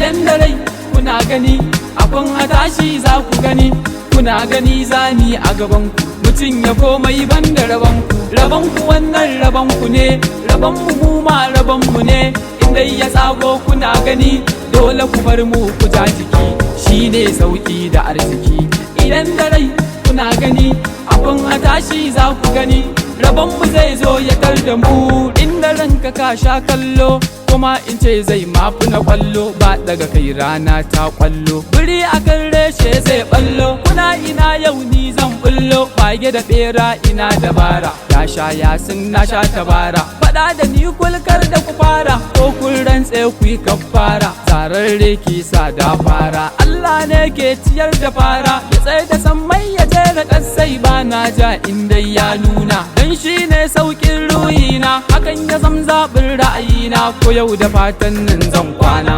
Idan da rai kuna gani, abin a tashi za ku gani. Kuna gani zani a gaban ku, mutum ya komai ban da rabon ku. Rabon ku wannan rabon ku ne, rabon mu mu ma rabon mu ne. Indai ya tsago kuna gani, dole ku bar mu ku ja jiki, shine sauki da arziki. Idan da rai kuna gani, abin a tashi za ku gani, rabon mu zai zo ya tar da mu. Inda ranka ka sha kallo, kuma in ce zai mafi na kwallo, ba daga kai rana ta kwallo. Biri akan reshe zai ballo, kuna ina yau ni zan bullo. Bage da bera ina dabara, ya sha yasin na sha tabara. Faɗa da ni kulkar da ku fara, ko kun rantse ku yi kafara. Zararre ki sa da fara, Allah ne ke ciyar da fara. Ya tsaye da sammai ya jera kasai, ba na ja inda ya nuna. Dan shi ne saukin ruhina, hakan ya zam zaɓin ra'ayina, ko yau da fatan nan zan kwana.